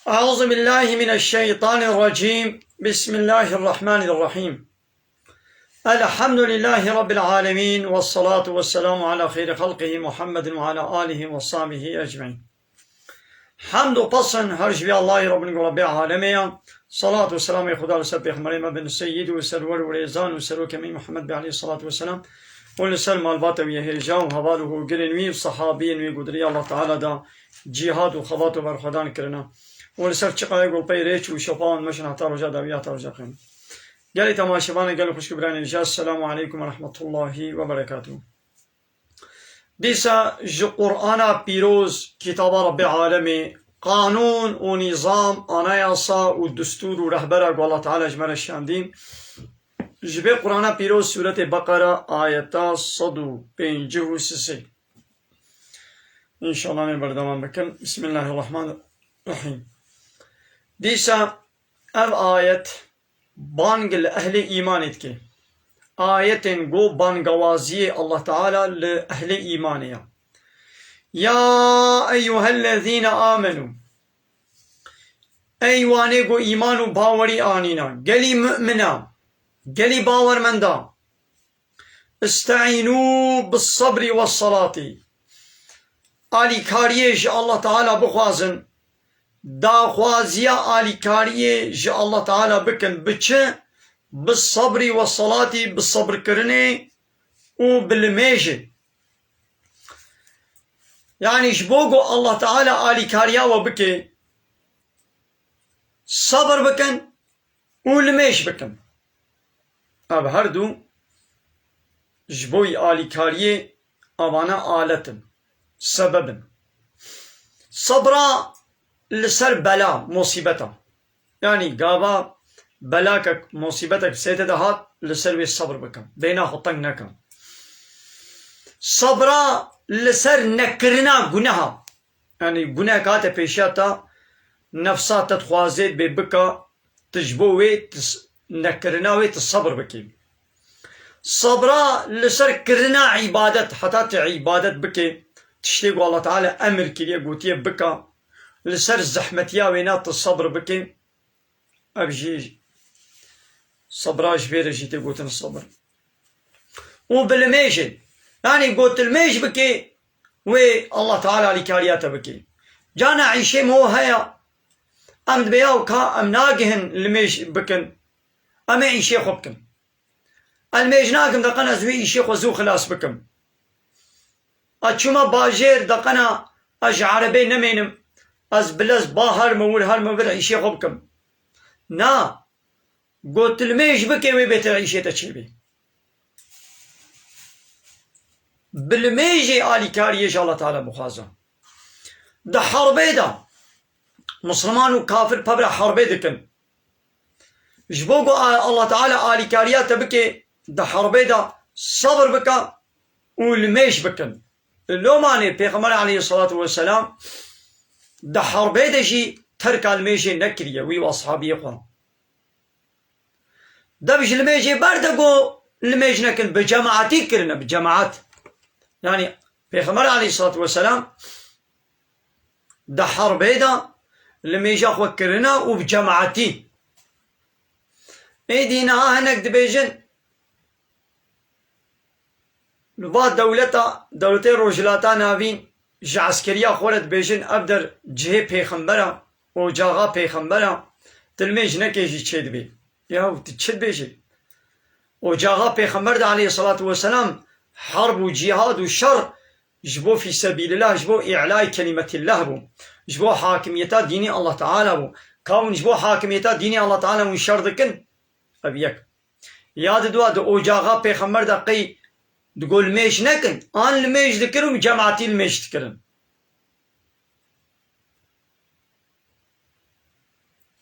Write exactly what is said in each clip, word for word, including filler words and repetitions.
أعوذ بالله من الشيطان الرجيم. بسم الله الرحمن الرحيم. الحمد لله رب العالمين، والصلاة والسلام على خير خلقه محمد وعلى آله وصحبه أجمعين. Hemd û pesn her ji vê Allahê Rabbin ku Rabbê alemê ya. Salat û selamê Xuda li ser Pêxemberê me bin, Seyyid û Serwer û Rêzan û Serokê me Muhammed Bey aleyhissalatu vesselam û li ser malbata wî hêja û heval û hogirên wî û sehabiyên wî ku di rêya Allah Teala da cîhad û xebat û berxwedan kirine û li ser çiqayê ku pey rêç û şopa wan meşin heta roja dawî heta roja qiyamê. Gelê temaşevanê, gelê xwişk û biranê hêja, Esselamu aleykum ve rahmetullahi ve berekatuhu. Dîsa ji Qur'ana Pîroz, kitaba Rabbê Alemê, qanûn û nîzam, anayasa û destûr û rehbera ku Allah Teala ji me re şandî, ji vê Qur'ana Pîroz, Sûretê Beqera, ayeta sed û pêncî û sisê. Înşallah em ê berdewam bikin. Bismillahirrahmanirrahîm. Dîsa ev ayet bang li ehlê îmanê dike. Ayetên go bangawaziyê Allah Teala li ehlê îmanê ya. Ya eyyuhellezîne amenû. Ey wanê go îman û bawerî anîna, gelî mu'mina, gelî bawermenda. Îsteînû bis-sebrî wes-selatî. Alîkariyê ji Allah Teala bixwazin. Daxwaziya alîkariyê ji Allah Teala bikin. Bi çi? Bis-sebrî wes-selatî, bi sebrkirinê û bi limêjê. Yanî ji bo ku Allah Teala alîkariya we bike, sebir bikin û limêj bikin. Ev her du ji bo alîkariyê evane alet in, sebeb in. Sebra li ser bela, musîbeta. Yanî gava belakek, musîbetek sê te de hat, li ser wê sebir bikin. Beyna xwe teng nekin. Sebra li ser nekirina guneha. Yanî gunehek hate pêşiya te, nefsa te dixwaze bê bika, tu ji bo wê, tu s-, nekirina wê tu sebir bikî. Sebra li ser kirina îbadet, heta tu îbadet bikê, tiştê ku Allah Teala emir kiriye, gotiye bika, li ser zehmetiya wêna tu sebir bikê, ev jî sebra ji vê re jî tê gotin sebir. Û bi limêjê, yanî ku tu limêj bikê, wê Allah Teala alîkariya te bike. Cana îşê min heye, em dibê ya ka em nagihin limêj bikin, em ê îşê xwe bikin. Ez limêj nakim, deqen ez wê îşê xwe zû xilas bikim. Ez çûme bajêr, deqena ez ji erebê nemênim, ez bilez ba herme wir, herme vir îşê xwe bikim. Na, got limêj bike wê bêtir îşê te çêbê. Bi limêjê alîkariyê ji Allah Teala bixwaze. Di herbê de Misliman û kafir pevra herbê dikin. Ji bo ku a-, Allah Teala alîkariya te bike, di herbê de sebir bike û limêj bikin. Lomanê Pêxember aleyhissalatu vesselam di herbê de jî terka limêjê nekiriye, wî û ashabiyê xwe. Dev ji limêjê berde ku limêj nekin, bi cemaetî kirine, bi cemaet. Yanî Pêxember aleyhissalatu vesselam di herbê de limêja xwe kirine û bi cemaetî. Êdî niha hinek dibêjin, li va dewleta, dewletê Rojhilata Navîn ji eskeriya xwe re dibêjin, ev der cihê pêxembera, ocaxa pêxembera, tu limêj nekê jî çêdibê. Yaw, tu çi dibêjî? Ocaxa pêxember de aleyhissalatu vesselam herb û cîhad û şer ji bo fî sebîlillah, ji bo îlayê kelîmetillah bû. Ji bo hakimiyeta dînî Allah Teala bû. Ka hûn ji bo hakimiyeta dînî Allah Teala hûn şer dikin? Ev yek. Ya di dua di ocaxa pêxember de qey digo limêj nekin, an limêj dikirin û cemaetî limêj dikirin.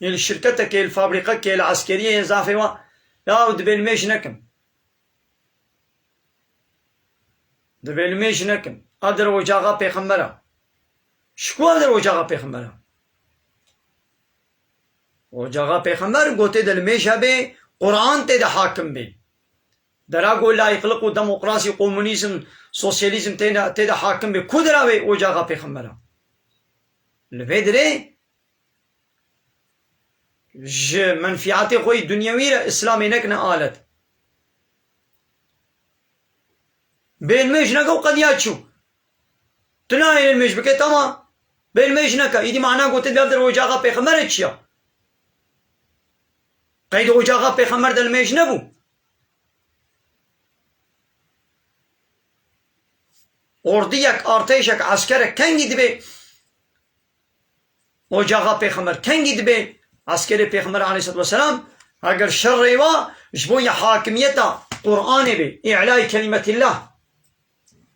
Yê li şirketekê, li fabrîqekê, li eskeriyê yên zafê wan, ya dibê limêj nekin. Dibê limêj nekin. Ev der ocaxa pêxembera. Ji ku ev der ocaxa pêxembera? Ocaxa pêxember gotê de limêj hebê, Quran tê de hakim bê. Dera ku layîqlik û demokrasî, komunîzm, sosyalîzm tê de, tê de hakim bê. Ku dera wê ocaxa pêxembera? Li vê dirê ji menfîetê xwe yî dunyewî re Îslamê nekine alet. Bê nimêj neke û qediya çû. Tu nahêlî nimêj bike, tamam. Bê nimêj neke. Îdî mana gotin, dev der ocaxa pêxemberê çi ya? Qeyd ocaxa pêxember de nimêj nebû. Ordiyek, artêşek, eskerek kengî dibê ocaxa pêxember? Kengî dibê eskerê pêxember aleyhisselatu vesselam? Eger şerê wa ji bo ya hakimiyeta Qur'anê bê, î'lay kelimetillah,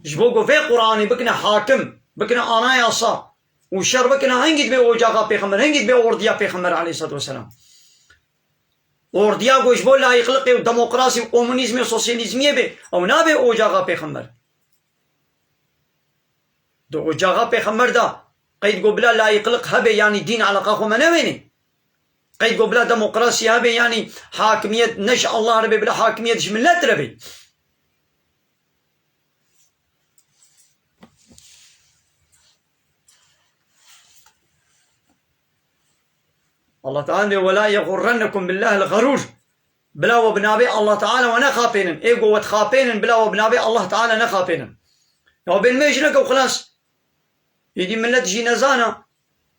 ji bo ku vê Qur'anê bikine hakim, bikine anayasa û şer bikine, hingî dibê ocaxa pêxember, hingî dibê ordiya pêxember aleyhisselatu vesselam? Ordiya ku ji bo layîqliqê û demokrasî û komunîzmê û sosyalîzmiyê bê, ew nabe ocaxa pêxember. Di ocaxa pêxember de qeyd ku bila layîqliq hebe, yanî dîn eleqa xwe me newênê. Qeyd ku bila demokrasî hebe, yanî hakimiyet ne ji Allah re bê, bila hakimiyet ji millet re bê. Allah Teala dê, "Ve la yexurrennekum billahil xerûr." Bila we bi navê Allah Teala we nexapênin. Ê ku we dixapênin, bila we bi navê Allah Teala nexapênin. Ya bên mêj neke û xilas. Êdî millet jî nezana.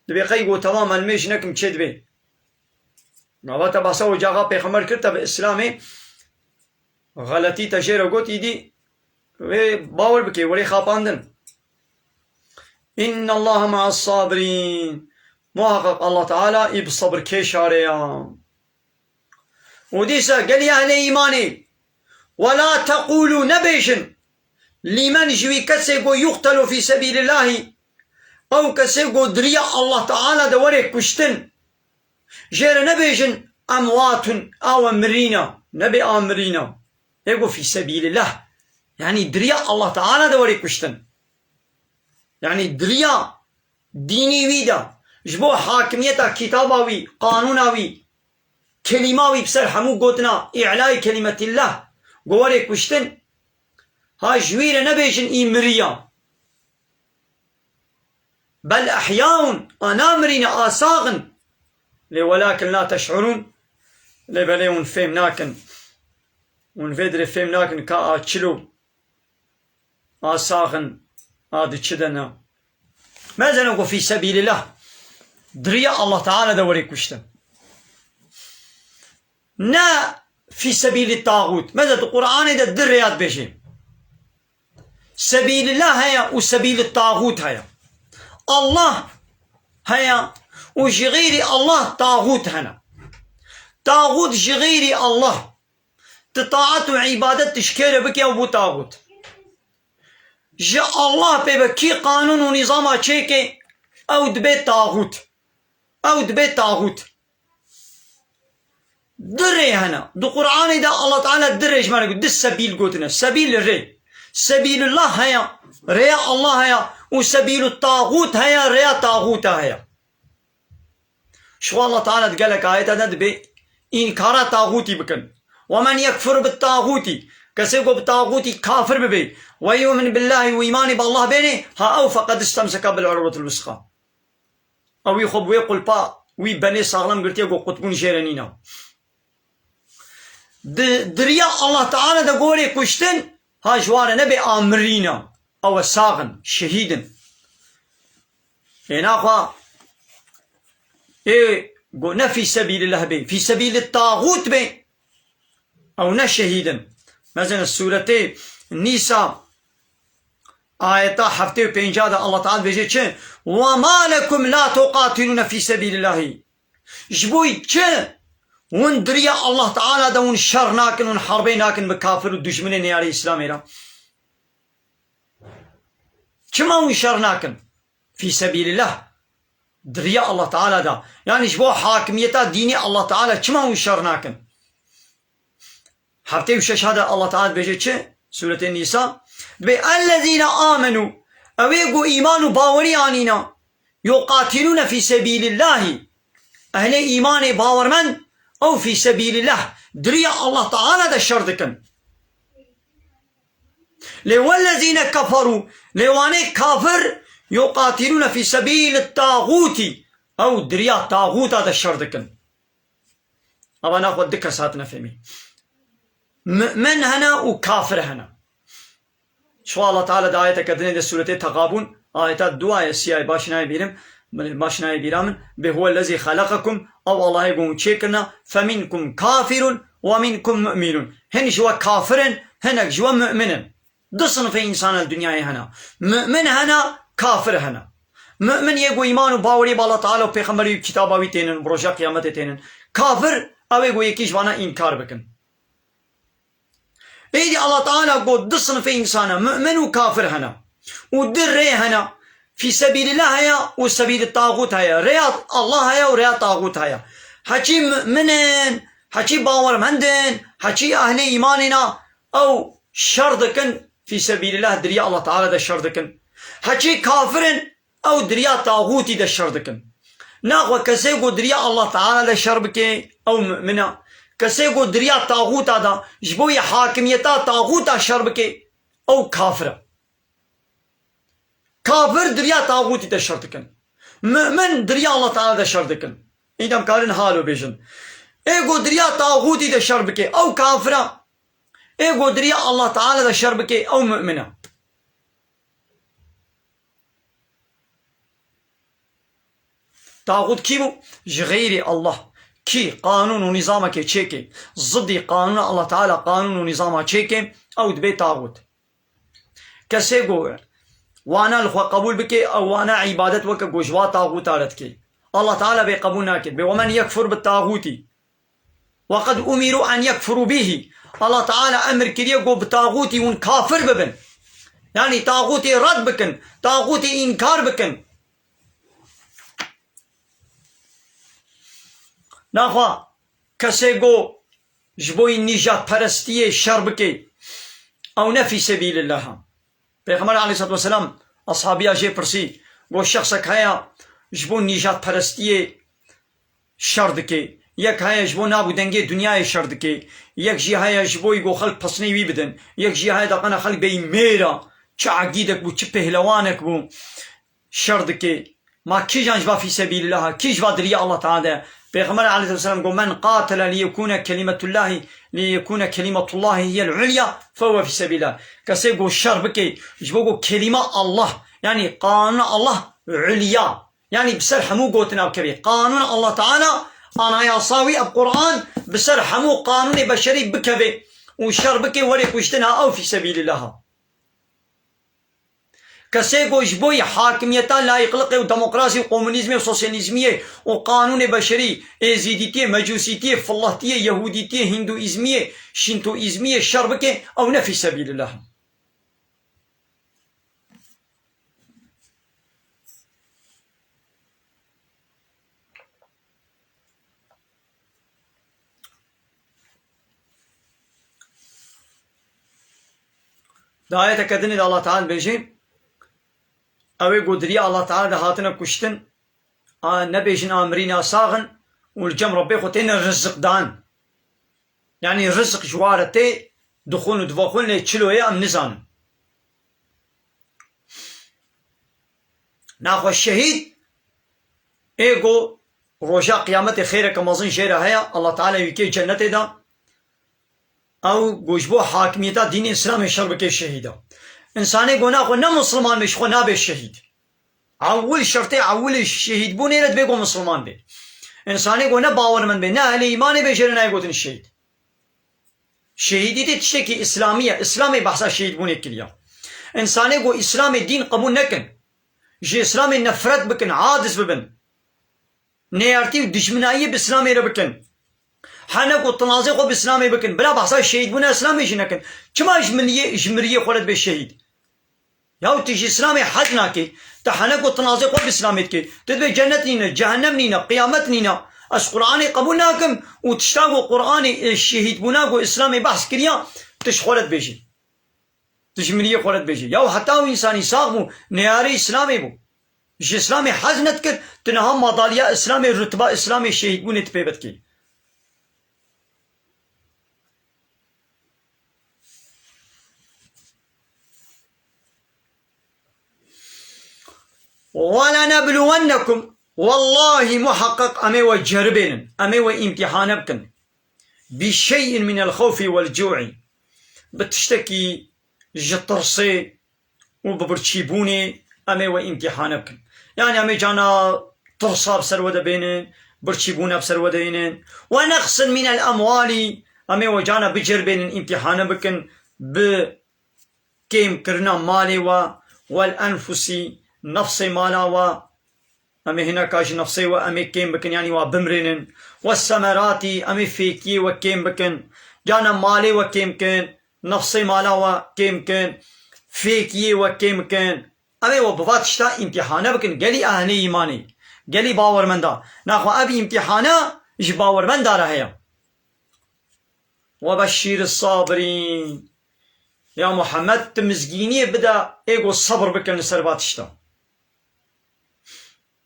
Dibê qey got, "Temam, ez mêj nekim, çê dibê." Nava te behsa ocaxa pêxember kir, te bi Îslamê xeletî te jê re got, îdî wê bawer bikê, werê xapandin. "Innallaha ma'as sabirîn." Muhaqqeq Allah Teala î bi sebirkêşa re ya. Û dîsa gelî ehlê îmanê, "Ve la teqûlû", nebêjin, "lîmen", ji wî kesê ku "yuqtelu fî sebîlillahî", ew kesê ku di riya Allah Teala de were kuştin, jê re nebêjin "emwatun", ew e mirîna, nebê "a mirîna". Ê ku "fî sebîlillah", yanî di riya Allah Teala de were kuştin. Yanî di riya dînî wî de, ji bo hakimiyeta kitaba wî, qanûna wî, kelîma wî bi ser hemû gotina î'layê kelimetillah, ku were kuştin, ha ji wî re nebêjin "î miriya". "Bel ehyaun", a namirîne, a sax in. Lê "welakin la teş'urûn", lê belê hûn fêm nakin. Hûn vê dirê fêm nakin ka a çilo, a sax in, a di çi de ne. Mezene ku "fî sebîlillah", di riya Allah Teala de were kuştin. Ne "fî sebîlit tağût". Meze di Qur'anê de di rêya dibêje. Sebîlillah heye û sebîlit tağût heye. Allah heye û ji xeyrî Allah tağût hene. Tağût ji xeyrî Allah. Tu taet û îbadet tu ji kê re bike, ew bû tağût. Ji Allah pê be kî qanûn û nîzama çêke, ew dibe tağût. Ew dibe tağût. Du rê hene. Di Qur'anê de Allah Teala du rê ji me re got, du sebîl gotine. Sebîl rê. Sebîlullah heye, rêya Allah heye û sebîlut tağût heye, rêya tağûta heye. Ji xwe Allah Teala di gelek ayeta de dibê, înkara taxûtî bikin. "Ve men yekfur bit taxûtî", kesê ku bi taxûtî kafir bibe, "ve yu'min billahî", û îmanê bi Allah bêne, ha ew "feqed istemseke bil urwetil wusqa". Ew wî xwe bi wê qulpa wî benê saxlem girtiye ku qutbûn jê re nîne. Di, di riya Allah Teala de gorê kuştin, ha ji wan re nebe amirîna. Ew e sax in, şehîd in. Ê naxwe ê go ne fî sebîlillah bê, fî sebîli taxût bê. Ew ne şehîd in. Mezin sûretê Nîsa ayeta heftê û pênca de Allah Teala dibêje çi? "Ve ma lekum la tuqatilûne fî sebîlillahî." Ji bo çi hûn di riya Allah Teala de hûn şer nakin, hûn herbê nakin bi kafir û dijminê neyarê Îslamê re? Çima hûn şer nakin? Fî sebîlillah. Di riya Allah Teala de. Yanî ji bo hakimiyeta dînî Allah Teala çima hûn şer nakin? Heftê û şeş de Allah Teala dibêje çi? Sûretê Nîsa. Dibê, "Ellezîne amenû." Ew ê ku îman û bawerî anîna. "Yuqatilûne fî sebîlillahî." Ehlê îmanê bawermend, ew fî sebîlillah, di riya Allah Teala de şer dikin. Lê wellezîne keferû, lê wanê kafir, "yuqatilûne fî sebîlit taxûtî", ew di riya taxûta de şer dikin. Eva naxwe du kes hatine fêmî. Mu'min hene û kafir hene. Çawa Allah Teala di ayeteke dinê de Sûretê Tegabûn, ayeta duayê siyayê baş nayê bîrim, baş nayê bîra min, bi huwellezî xeleqekum, ew Allahê ku hûn çêkirina, feminkum kafirun we minkum mu'minun. Hin ji we kafir in, hinek ji we mu'min in. Du sinfê însan li dinyayê hene. Mu'min hene, kafir hene. Mu'min yê ku îman û bawerî bi Allah Teala û Pêxemberî û kitaba wî tênin, bi roja qiyametê tênin. Kafir, ew ê ku yekî ji vana înkar bikin. Êdî Allah Teala got du sinfê însan e, mu'min û kafir hene. Û du rê hene. Fî sebîlillah heye û sebîli taxût heye. Rêya Allah heye û rêya taxût heye. Heçî mu'min in, heçî bawermend in, heçî ehlê îmanê ne, ew şer dikin, fî sebîlillah di riya Allah Teala de şer dikin. Heçî kafir in, ew di riya taxûtî de şer dikin. Naxwe kesê ku di riya Allah Teala de şer bike, ew mu'min e. Kesê ku di riya taxûta de ji bo yê hakimiyeta taxûta şer bike, ew kafir e. Kafir di riya taxûtî de şer dikin. Mu'min di riya Allah Teala de şer dikin. Îdem karin halo bêjin. Ê ku di riya taxûtî de şer bike, ew kafir e. Ê ku di riya Allah Teala de şer bike, ew mu'min e. Taxût kî bû? Ji xeyrî Allah. Kî qanûn û nîzamekê çêke, zidî qanûna Allah Teala qanûn û nîzama çêke, ew dibe taxût. Kesê ku wana li xwe qebûl bike, ew wana îbadet weke ku ji wa taxûta re dike. Allah Teala bê qebûl nake. Bê, "Ve men yekfur bi taxûtî." Ve qed umiru en yekfuru bihî. Allah Teala emir kiriye ku bi taxûtî hûn kafir bibin. Yanî taxûtê red bikin, taxûtê înkar bikin. Naxwe kesê ku ji bo nîjadperestiyê şer bike, ew ne fî sebîlillah e. Pêxember aleyhisselatu vesselam ashabiya jê pirsî, got, şexsek heye ji bo nîjadperestiyê şer dike, yek heye ji bo nav û dengê dinyayê şer dike, yek jî heye ji bo ku xelk pesnê wî bidin, yek jî heye daqena xelk bêyî mêra, çi egîdek bû, çi pehlewanek bû, şer dike. Ma kîjan ji va fî sebîlillah e, kî ji va di riya Allah Teala de? Pêxember aleyhisselam got, "Men qatele li yekûne kelimetullahî, li yekûne kelimetullahî hiyel ulya, fehuve fî sebîlillah." Kesê ku şer bike, ji bo ku kelîma Allah, yanî qanûna Allah ulya, yanî bi ser hemû gotina bikeve. Qanûna Allah Teala, anayasa wî ev Quran, bi ser hemû qanûnê beşerî bikeve û şer bike, were kuştina ew fî sebîlillah e. Kesê ku ji bo yê hakimiyeta layîqliqê û demokrasî û komunîzmê û sosyalîzmiyê û qanûnê beşerî, êzîdîtiyê, mecûsîtiyê, fillahtiyê, yehûdîtiyê, hîndûîzmiyê, şîntoîzmiyê şer bike, ew ne fî sebîlillah. Di ayeteke dinê de Allah Teala dibêje, ew ê ku di riya Allah Teala de hatine kuştin, a, nebêjin a mirîn a sax in û li cem Rebbê xwe têne riziqdan. Yanî riziq ji wa re tê, dixwin û divexwin lê çilo ye em nizanin. Naxwe şehîd ê ku roja qiyametê xêreke mezin jê re heye, Allah Teala wî kê cennetê de, ew ku ji bo hakimiyeta dînê Îslamê şer bike şehîd e. Însanê ku naxwe ne misilman be ji xwe nabe şehîd. Ewil şertê ewilê şehîdbûnê re dibe ku misilman be. Însanê ku ne bawermend be, ne ehlê îmanê be jê re nayê gotin şehîd. Şehîdîtî tiştekî îslamî ye. Îslamê behsa şehîdbûnê kiriye. Însanê ku Îslamê dîn qebûl nekin, ji Îslamê nefret bikin, aciz bibin, neyartî û dijminayiyê bi Îslamê re bikin, hene ku tinazê xwe bi Îslamê bikin, bila behsa şehîdbûna Îslamê jî nekin. Çima ji miliyê, ji miriyê xwe re dibe şehîd? Yaw tu ji Îslamê hez nakî, tu hene ku tinazê xwe bi Îslamê dikî. Tu dibê cennet nîne, cehennem nîne, qiyamet nîne. Ez Qur'anê qebûl nakim û tişta ku Qur'anê, e, şehîdbûna ku Îslamê behs kiriya, tu ji xwe re dibêjî. Tu ji miriyê xwe re dibêjî. Yaw heta ew însanî sax bû, neyarê Îslamê bû. Ji Îslamê hez nedikir, tu niha madalya Îslamê, rutba Îslamê, şehîdbûnê tu pê vedikî. وَلَنَبْلُوَنَّكُمْ. Wellahî muheqeq em ê we ceribênin, em ê we îmtîhane bikin. bi şey'in minel xawfi vel cu'i. Bi tiştekî ji tirsê û bi birçîbûnê em ê we îmtîhane bikin. Yanî em ê cana tirsa bi ser we de bênin, birçîbûna bi ser we de hênin. Ve neqsin minel emwali, em ê we cana biceribênin, îmtîhane bikin bi kêmkirina malê we, wel enfusî, nefsê mala we, em ê hineka ji nefsê we em ê kêm bikin, yanî wa bimrênin. Wes semeratî, em ê fêkiyê we kêm bikin. Cana malê we kêm kin, nefsê mala we kêm kin, fêkiyê we kêm kin. Em ê we bi va tişta îmtîhane bikin, gelî ehlê îmanê, gelî bawermenda. Naxwe ev îmtîhane ji bawermenda re heye. Webeşşîr sabirîn. Ya Muhammed, tu mizgîniyê bide ê ku sebir bikin li ser va tişta.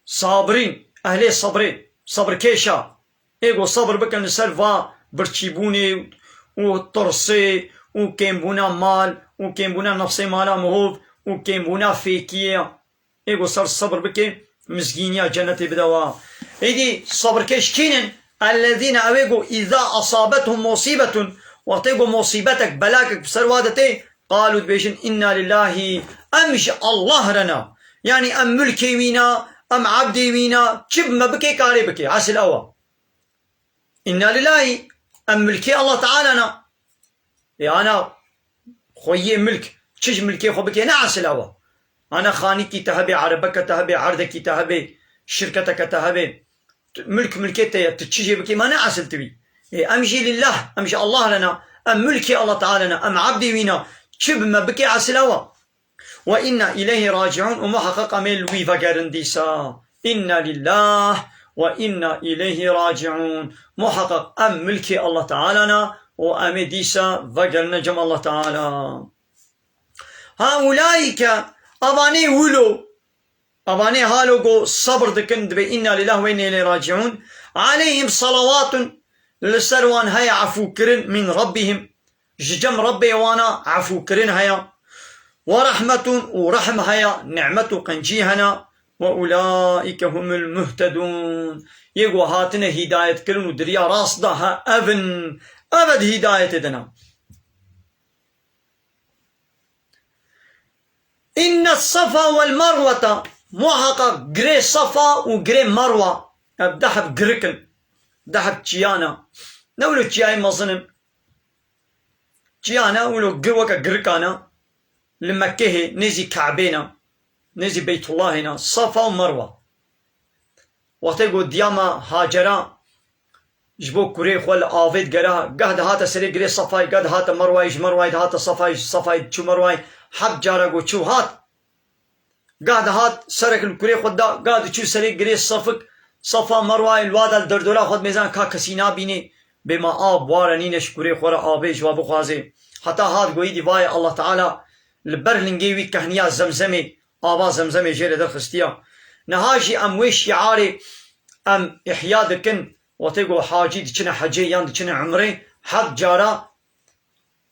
Sabirîn, ehlê sebrê, sebirkêşa, ê ku sebir bikin li ser va birçîbûnê û tirsê û kêmbûna mal û kêmbûna nefsê mala mihov û kêmbûna fêkiyê. Ê ku ser sebir bike, mizgîniya cenetê bide wa. Êdî sebirkêş kî nin? Ellezîne, ew ê ku îza esabethum musîbetun, wextê ku musîbetek, belakek bi ser wa de tê, qalû, dibêjin, inna lillahî, em ji Allah re ne. Yanî em milkê wî ne, em ebdê wî ne, çi bi me bike, karê bike. Esil ew e. Inna lillahî, em milkê Allah Teala ne. Ê ana xweyiyê milk, çi ji milkê xwe bike, ne esil ew e. Ana xanîkî te hebe, erebeke te hebe, erdekî te hebe, şirketeke te hebe. Tu, milk milkê te ye, tu çi jê bikî, ma ne esil tu bî. Ê, em jî lillah, em ji Allah re ne, em milkê Allah Teala ne, em ebdê wî ne, çi bi me bike esil ew e. Ve inna ileyhi raciun, û muheqeq em ê li wî vegerin dîsa. Inna lillah ve inna ileyhi raciun. Muheqeq em milkê Allah Teala ne û em ê dîsa vegerine cem Allah Teala. Haulaike, avanê wilo, avanê halo ku sebir dikin, dibê inna lillah ve inna ileyhi raciun. Aleyhim salawatun, li ser wan heye efûkirin min Rabbihim, ji cem Rebbê wana efûkirin heye. Ve rehmetun, û rehm heye, nimet û qencî hene. Ve ulaîke humul muhtedûn. Yê ku hatine hîdayetkirin û di riya rast de he, ev in, ev e di hîdayetê de ne. Inne sefa wel merwete, muheqeq girê Sefa û girê Merwa, ev deh heb girik in, deh heb çiyan e. Ne wilo çiyayê mezin in. Çiyan e, wilo gi-, weke girikan e. Li Mekkehê, nêzî Kabê ne, nêzî Beytullahê ne, Sefa û Merwa. Wextê ku diya me Hacera ji bo kurê xwe li avê digera, gah dihate serê girê Sefayê, gah dihate Merwayê, ji Merwayê dihate Sefayê, ji Sefayê diçû Merwayê, heb cara ku çû hat. Gah dihat serek li kurê xwe da, gah diçû serê girê Sefik, Sefa Merwayê, li wa da li derdora xwe dimêzan ka kesî nabînê. Bê ma av ware nîne ji kurê xwe re avê ji wa bixwazê. Heta hat goyî dî vayê Allah Teala li ber lingê wî kehniya Zemzemê, ava Zemzemê jê re derxistiya. Niha jî em wê şiarê em ihya dikin, wextê ku hacî diçine hecê yan diçine umrê, heb cara,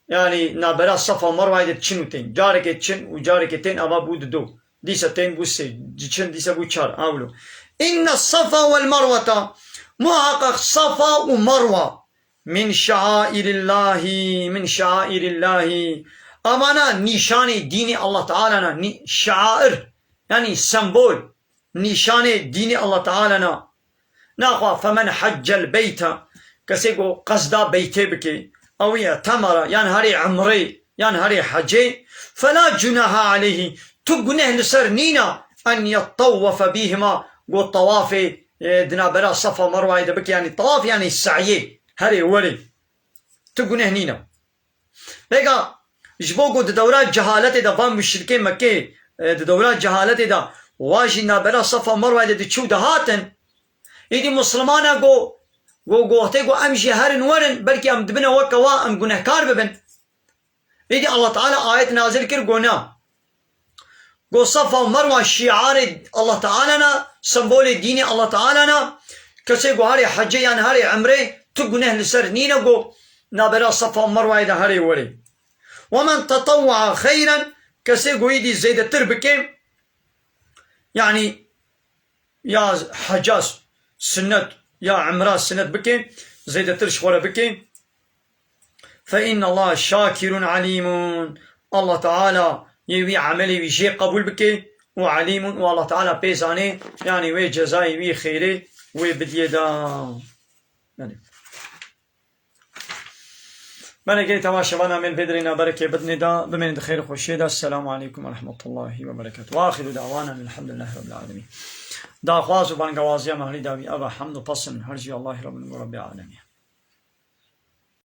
yanî nabera Sefa û Merwayê de diçin û tên. Carekê diçin û carekê tên, ava bû dido. Dîsa tên bû sê, diçin dîsa bû çar, a wilo. Inne Sefa wel Merweta, muheqeq Sefa û Merwa, min şairillahî, min şairillahî. Amana nîşanê dînê Allah Teala ne, nî-, şair, yanî sembol, nîşanê dînê Allah Teala ne. Naxwa, femen heccel beyte, kesê ku qesda beytê bike, ew î'temere, yan herê umrê, yan herê hecê, fela cunaha aleyhi, tu guneh li ser nîna, en yettawwefe bîhima, ku tawafê, e, di navbera Sefa Merwayê de bike, yanî tawaf, yanî se'yê, herê werê. Tu guneh nîna. Vêga ji bo ku di dewra cehaletê de van muşrikê Mekkê, e, di dewra cehaletê de wa jî nabera Sefa Merwayê de diçû dihatin. Îdî Muslimana go, go, go wextê ku em jî herin werin, belkî em dibine weke wa em gunehkar bibin. Îdî Allah Teala ayet nazil kir, go na. Go Sefa û Merwa şiarê Allah Teala ne, sembolê dînê Allah Teala ne. Kesê ku herê hecê yan herê umrê, tu guneh li ser nîne, go nabera Sefa û Merwayê de herê werê. Ve men tetewwea xeyren, kesê ku îdî zêdetir bike, yanî ya heca sunnet, ya umra sunnet bike, zêdetir ji xwe re bike, فإن الله شاكر عليم. Allah Teala yê wî emelê wî jê qebûl bike û alîmun û Allah Teala pê zanê, yanî wê cezayê wî xêrê wê bidiyê da. Belê. Belê, gelî temaşevana me li vê derê naberekê bidinê da, bimênin di xêr û xweşiyê de. Selamu aleykum ve rahmetullahi ve berekatuhu. Ve axiru da'wana elhamdulillahi rabbil alemin. Daxwaz û bangewaziya me herî dawî ev e, hemd û pesn her jî Allahî Rabbin û Rabbê alemî.